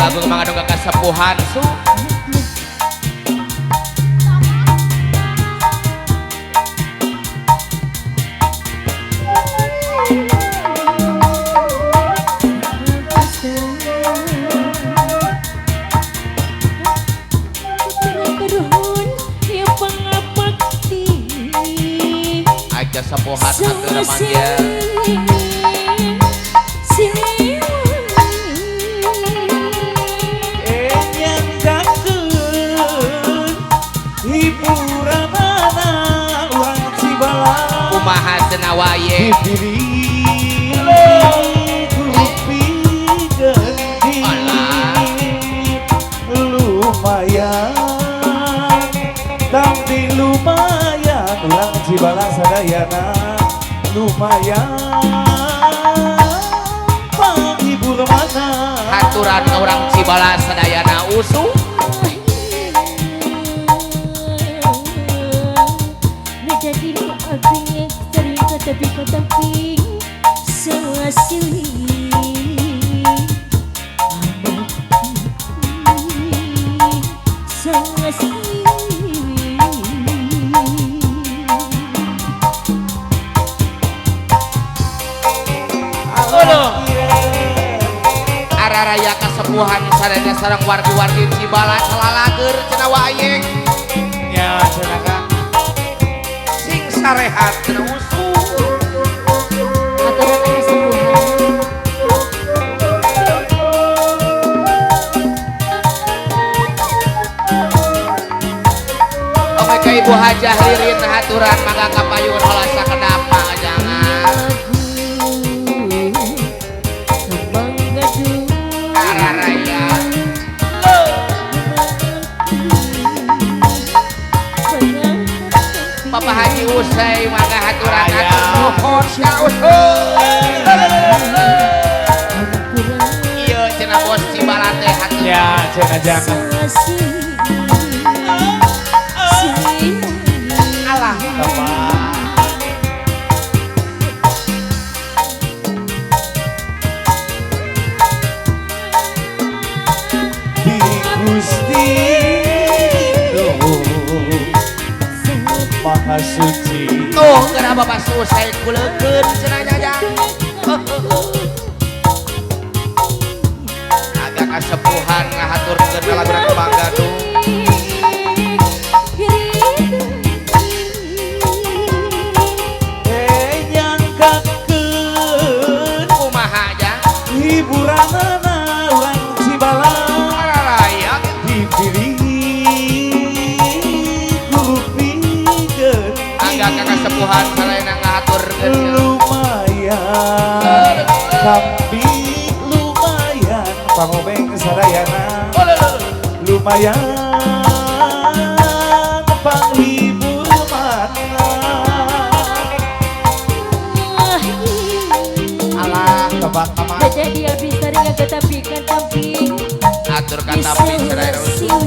Agung mangga dongkap kasepuhan su. Aja sepuhan hatur mangga. Kumaha cenah wae lumayan tapi lumayan urang Cibala sadayana lumayan panghibur mana haturan urang Cibala sadayana usuh. Raya kasepuhan sadayana sareng wargi-wargi Cibala calalager cenah wae nya cenah ka sing sarehat cenah usuh aturan kasepuhan. Oke ka Ibu Hajah Ririn haturan mangga kapayun holasa kedapa jangan. Bapak Haji Usai mangga haturan atur nuhun ka usuh. Ieu cenah bos Cibala teh hatur. Ya cenah jangan. Alah. Di Gusti Maha Suci. Tuh geura Bapak Susai kuleukeun cenah jajang. Agak kasepuhan ngahaturkeun ka laguna Kembang Gadung. Nyangkakeun kumaha jang hiburanana urang Cibala. Araraya dipilih agak kasepuhan sarena ngahaturkeun lumayan tapi lumayan pangobeng sadayana lumayan panghibur mana. Alah tebak mama jadi abis taring katapi katapi atur katapi sadayana usuh.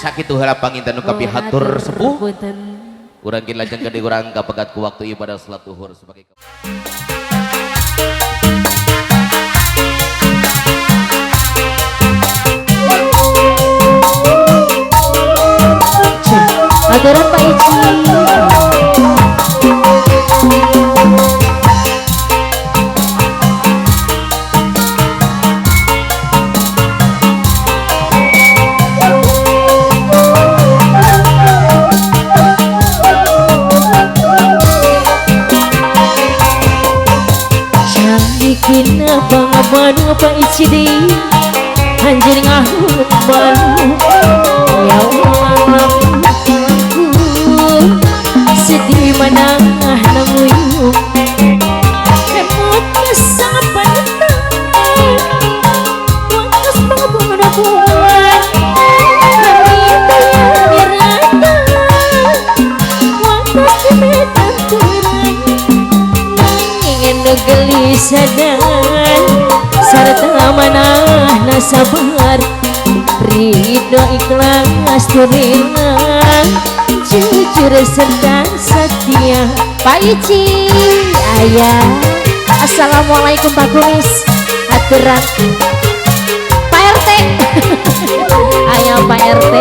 Sakitu heula panginten nu kapihatur sepuh. Urang kin lajeng gede urang kapegat ku waktu ibadah salat zuhur sebagai Aturan Pak Ici. Bang Pak Ici di anjir ngahut balu ya Allah aku sedih mana namuyung emot. gelisadan sarta manahna sabar ridho ikhlas turina jujur serta setia. Pak Ici ayah, assalamualaikum Pak Kumis, aturan Pak RT. Ayah Pak RT.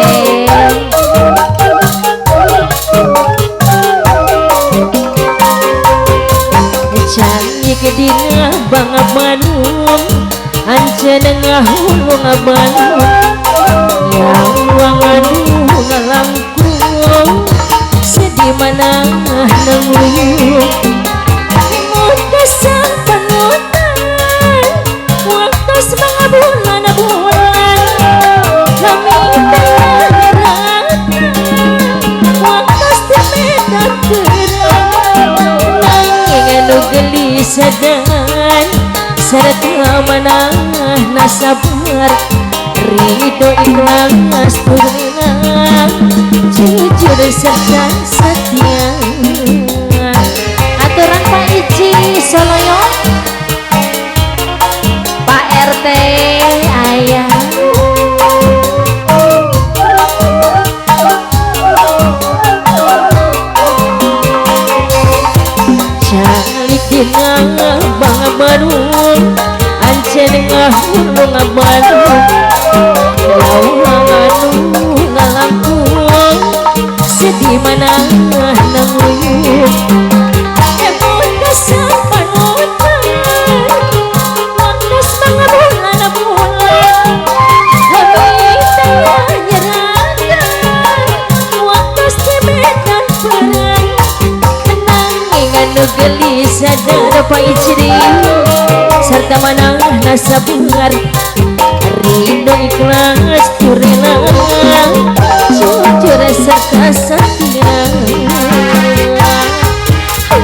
Cangik dina bangga Bandung, anjeun ngahulung Bandung, yang wanganu ngalangkung, sedih mana nanguyung. Mutasang panutan, waktu semangat bulan-bulan, kami terang, waktu semeter terang, nanging anu gelisadan serta manahna sabar ridho ikhlas turina jujur serta setia. Aturan Pak Ici Soloyo, Pak RT ayah. Calik dina bangga Bandung, anjeun ngahulung Bandung, lawang anu ngalangkung, sedih mana nanguyung. Emon dasar panutan, waktu semangat bulan-bulan, kami taya nyeratan, waktu semetan perang, nanging anu gelisadan Pak Icri serta manahna sabar ridho ikhlas turina jujur serta setia.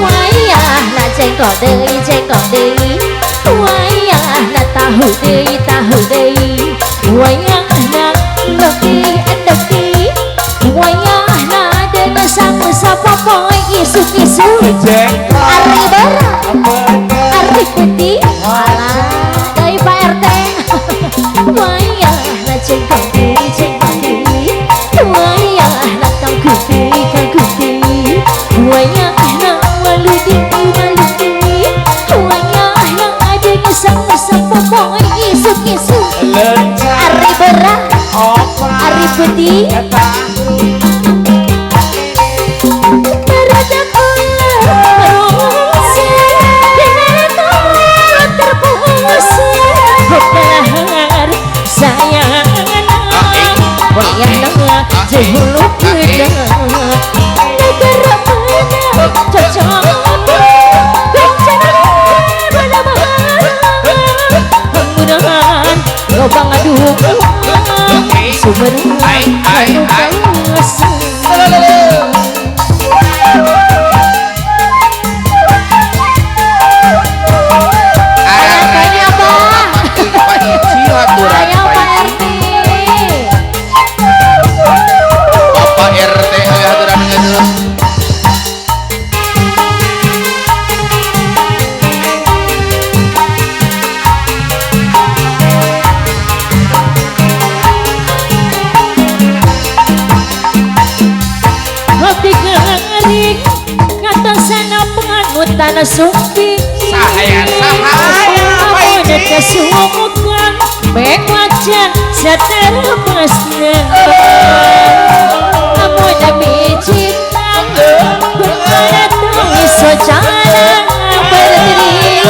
Wayah na cengkok deui cengkok deui, wayah na tahu deui tahu deui, wayah na loki endoki, wayah na deuna sang sapopoe isuk-isuk. Ari bara, ari putih, alah deui Pak RT. Wayah na cengkok deui cengkok deui, wayah na kangkung deui kangkung deui, wayah na walu deui walu deui, wayah na adeuna sang sapopoe isuk-isuk. Ari bara, ari putih, tanah sumpi sahaya sahaya amun kesukaan bek wajah seterusnya amun cinta berada socana berdiri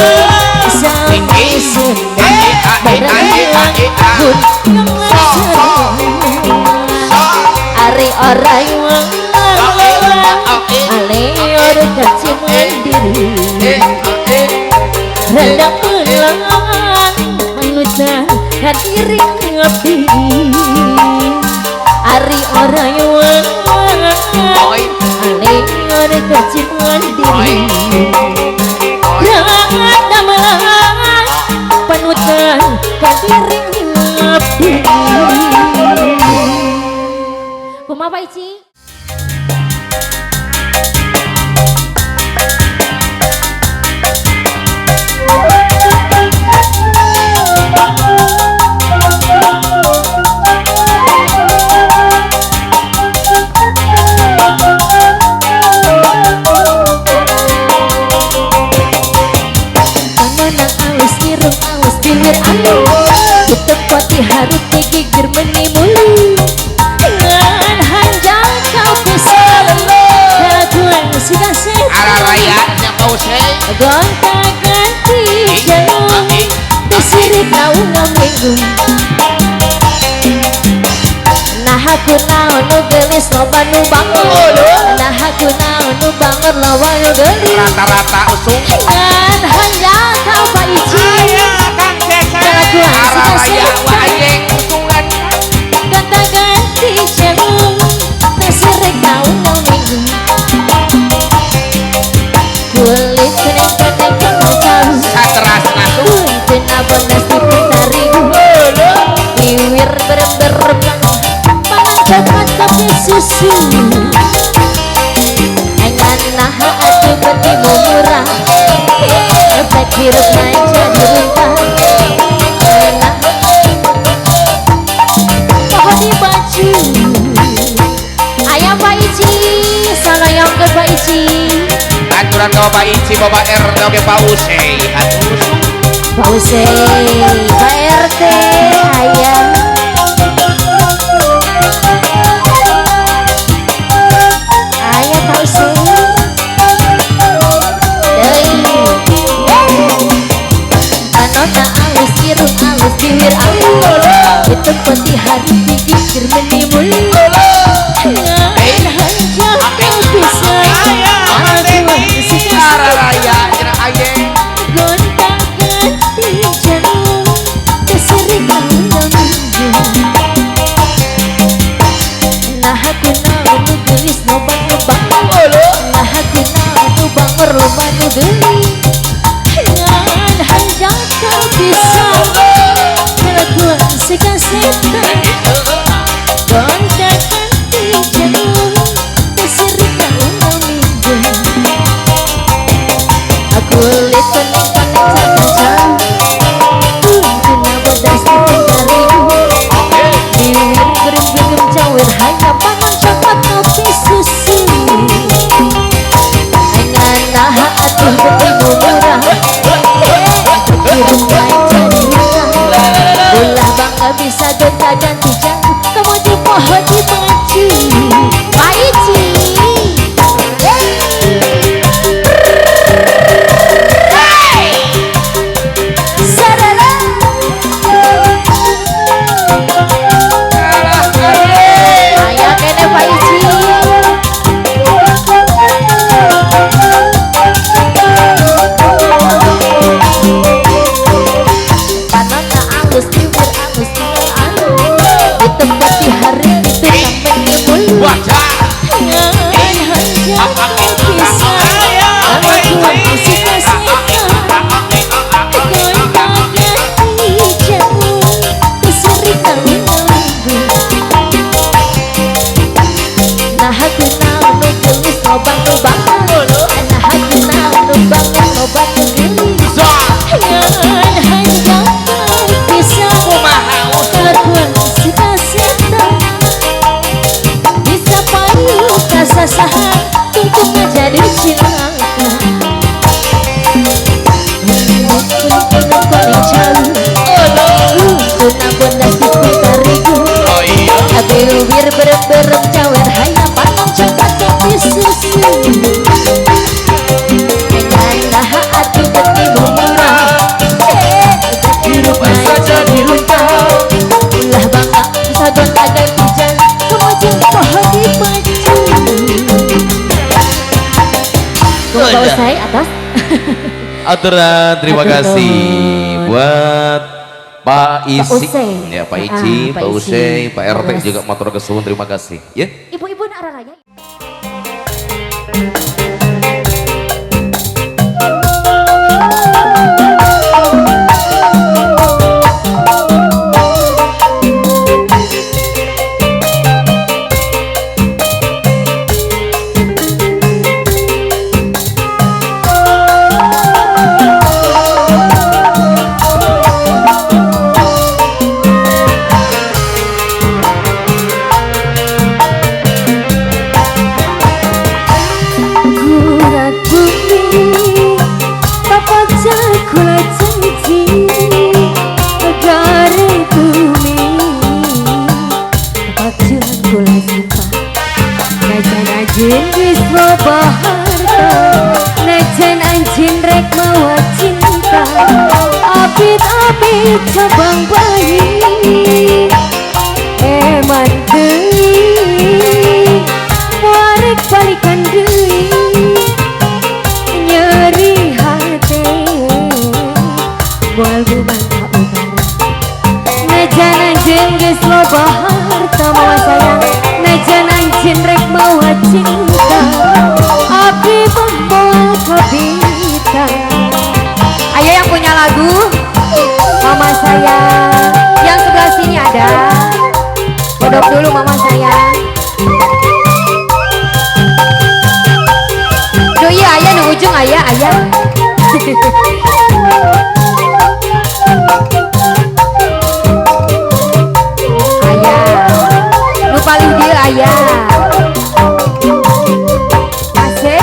sampai ari orang ale kecil mandiri rendah pulang manusia hadiri ngabdi ari orang ale kecil mandiri rendah melang panutan hadiri ngabdi. Kumaha Pak Ici? Tempat di harut gigir menimuli ngan hanjal kau pisan kelakuan si kaset araraya nya kau se gonta ganti jalur tesirik kau ngaminggu nah aku naon nu geulis loba nu bangor nah aku naon nu bangor loba nu geulis rata-rata usung ngan hanjal kau Pak Ici kelakuan si araraya kaset wa ayeng usungan gonta-ganti jalur tesirik kau ngaminggu kulit kuning-kuning kau saterasna tuh Kuntina bonas di tarigu Wiwir berem-berem Pangan coklat kopi susu Engan naha atuh betimu murah Efek hirup naik jadi runtah Engan pohon di baju Ayah Pak Ici Salayong ke Pak Ici aturan ka Bapak Ici Bapak RT oge Pak Usei atuh Pak Usei, Pak RT, ayah. Ayah Pak Usei. Deui. Panona alus, irung alus, bibir alus. Itu peti hari gigir menimuli. Ngan hanjal kau pisan. Kelakuan si kaset. Araraya cenah ayeng Gonta-ganti jalur tesirik kau ngaminggu Nah aku naon nu geulis loba nu bangor Nah aku naon nu bangor loba nu geulis Ngan hanjal kau pisan kelakuan si kasetan Gonta-ganti jalur tesirik kau ngaminggu Kulit kuning-kuning cakang Kena bodas di tarigu Bibir gerem-gerem cawer hanya panon coklat kopi susu Engan naha atuh betimu murah Hirup naik jadi runtah Ulah bangga bisa gonta ganti jauh Kamu di pohon di baju Pak Ici. Sarala. Ayo kene Pak Ici. Panona alus, bibir alus, tinggal alus. Di tempat di hari itu sampai mulu. Wajah Ngan hanjal kau pisan. Kelakuan si kasetan. Gonta-ganti jalur tesirik kau ngaminggu Nah aku naon nu geulis loba nu bangor Nah aku naon nu bangor loba nu geulis Ngan hanjal kau pisan kumaha kelakuan si kasetan Bisa payu kasasahan tungtung jadi cilaka Kuning-kuning jauh Kuna bodas di tarigu oh iya Bibir berem-berem cawer hayang panon coklat kopi susu Engan naha atuh betimu murah Hirup naik jadi runtah Ulah bangga bisa gonta-ganti jalan Kemujung pohon di baju Bapak saya atas. Aturan terima Hatur kasih nuhun. buat Pak Isi, Usei. ya Pak Ici, Ah, Pak Pak Usei, Ici. Pak RT Terus. juga matur kesuwun terima kasih. Ya. Ibu-ibu araraya. Thank anjeun geus loba harta mama sayang, najan anjeun rek mawa cinta, abdi mah moal kabita. Ayo yang punya lagu mama sayang, yang sebelah sini ada. Kodok dulu mama sayang. Duh iya ayah nu ujung ayah ayah. Ayah, nu paling dia ayah. Asik.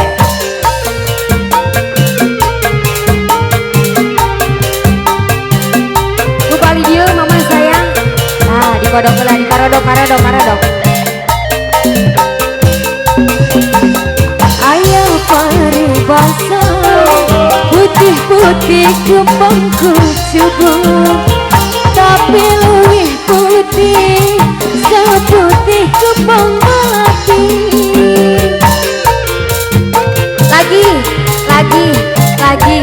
Nu paling dia mama sayang. Nah, dikodok lah, dikarodok, karodok, karodok. Ayah paribasa putih-putih kembang kecubung, tapi leuwih putih seputih kembang melati. Lagi, lagi, lagi.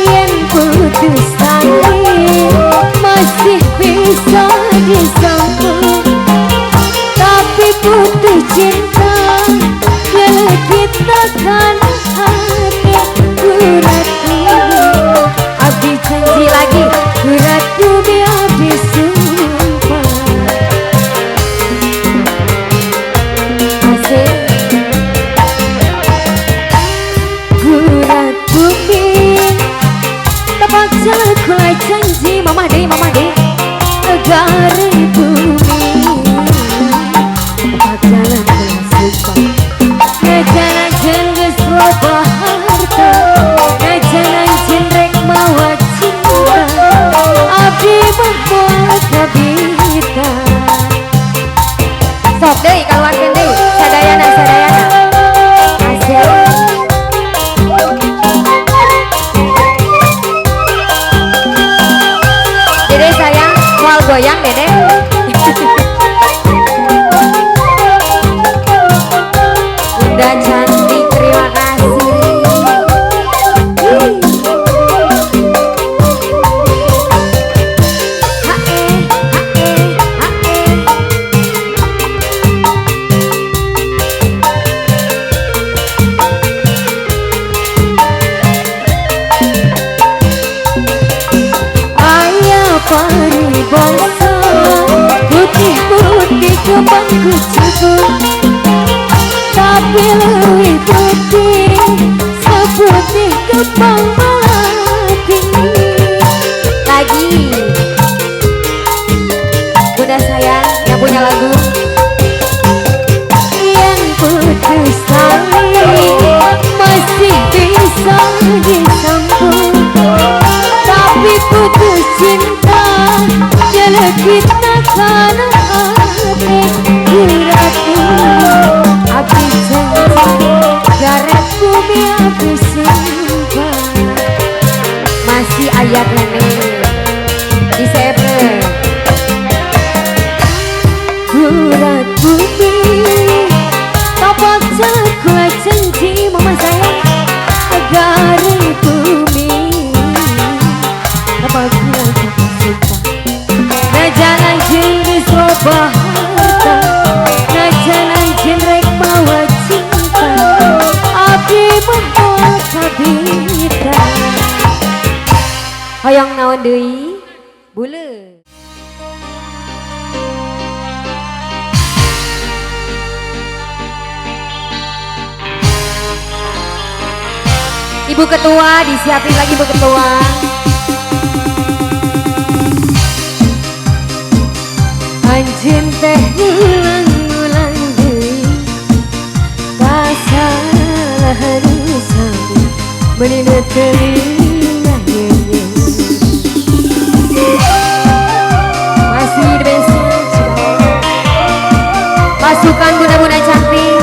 Yen putus tali masih bisa disambung, tapi putus cinta kita kan hati urat bumi. Abdi janji lagi urat bumi abdi sumpah. Asik. Urat bumi tepak kula janji mama deh mama deh gare bumi tepak jalan kula sumpah. Najan anjeun geus loba harta, najan anjeun rek mawa cinta, abdi mah moal kabita. Sok deui kaluarkeun deui, sadayana sadayana. Asik. Dede sayang, moal goyang dede. Bunda cantik, terima kasih. Hae, hae, hae. Ayah paribasa putih-putih kembang kecubung, tapi leuwih putih seputih kembang melati. Lagi bunda sayang yang punya lagu. Yang putus tali masih bisa disambung, tapi putus cinta jelek kita karena hati urat abdi janji garet bumi abdi sumpah. Masih ayat nenek di sebre. Urat bumi tapak kula janji mama sayang gare bumi tapak kula sumpah. Najan anjeun geus loba harta, najan anjeun rek mawa cinta, abdi mah moal kabita. Hoyong naon deui? Bule. Ibu Ketua, disiapin lagi Ibu Ketua. Anjeun teh ngulang-ngulang deui kasalahan sami meuni telinga ye. Masih di bensin. Pasukan bunda-bunda cantik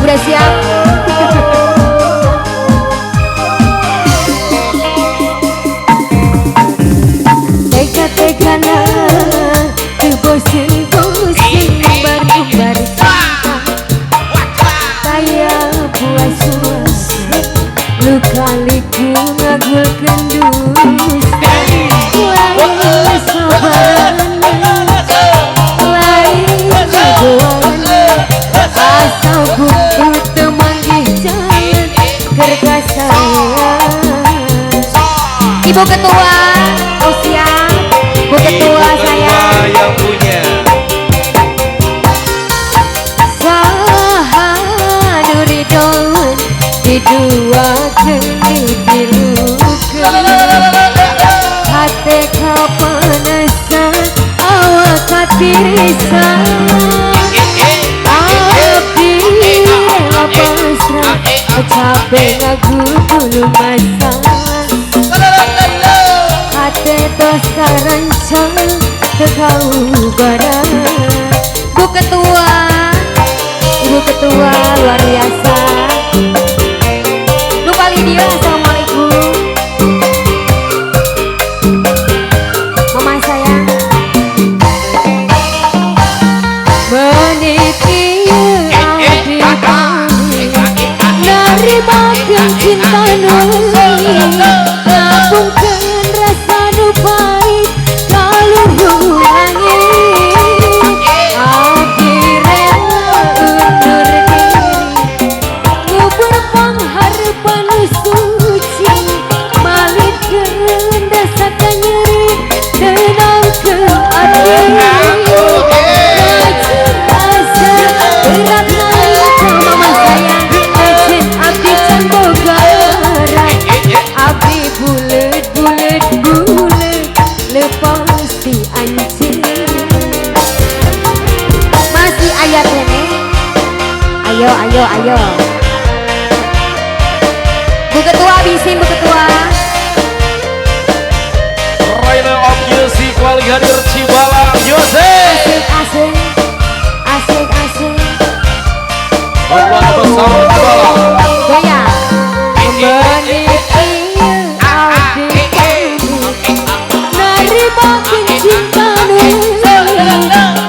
udah siap. Ibu Ketua, oh siap. Bu Ketua Ibu saya. Ketua yang punya. Saha nu ridhoeun diduakeun ditilukeun. Hate kapanasan awak katirisan. Abdi rela pasrah capek ngagudul masalah. Hate tos tarancang teu kaubara. Bu Ketua, Ibu Ketua luar biasa. Lupa Lydia, assalamualaikum. Mama sayang. Menit ieu abdi pamit narimakeun cinta nu ngapungkeun rasa nu pahit kaluhur langit. Abdi rela undur diri ngubur pangharepan nu suci malitkeun rasa kanyeri tenangkeun ati. Najeun asa berat nalika mama sayang najeun abdi can boga erat. Abdi buleut buleut buleut lepas ti anjeun. Masih aya keneh. Ayo ayo ayo. Bu Ketua habisin Bu Ketua. Raina of Music wali hadir Cibalang Music. Asik asik asik asik. Keluarga besar Cibalang. Gaya. Menit ieu abdi pamit narimakeun cinta nu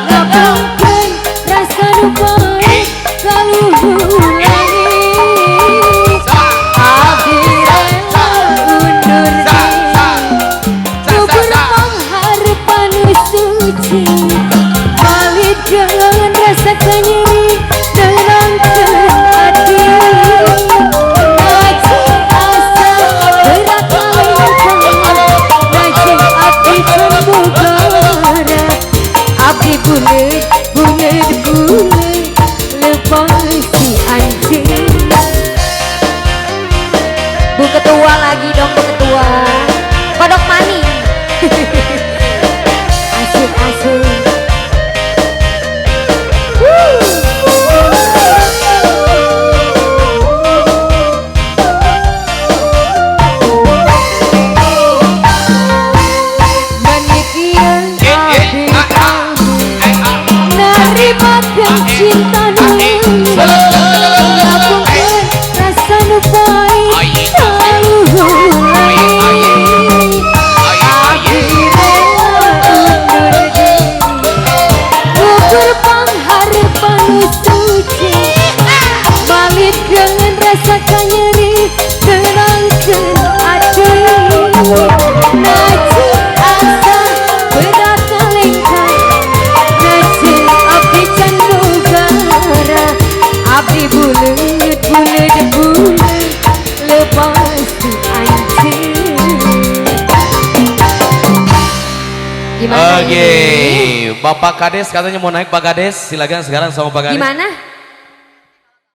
ngapungkeun rasa nu pahit kaluhur langit. Abdi rela undur diri ngubur pangharepan nu suci malitkeun rasa kanyeri nenangkeun ati. Najeun asa berat nalika najeun abdi can boga erat. Abdi buleut buleut buleut lepas ti anjeun. Bu Ketua lagi dong Bu Ketua. Kodok maning. Asik asik. Wuh. Menit ieu abdi pamit narimakeun cinta nu ngapungkeun rasa nu pahit kaluhur langit. Abdi rela undur diri ngubur pangharepan nu suci malitkeun rasa kanyeri tenangkeun ati. Najeun asa berat nalengkah najeun abdi can boga erat. Abdi buleut buleut buleut lepas ti anjeun. Gimana Oke, ini? Bapak Kades katanya mau naik Pak Kades, silakan sekarang sama Pak Kades. Gimana?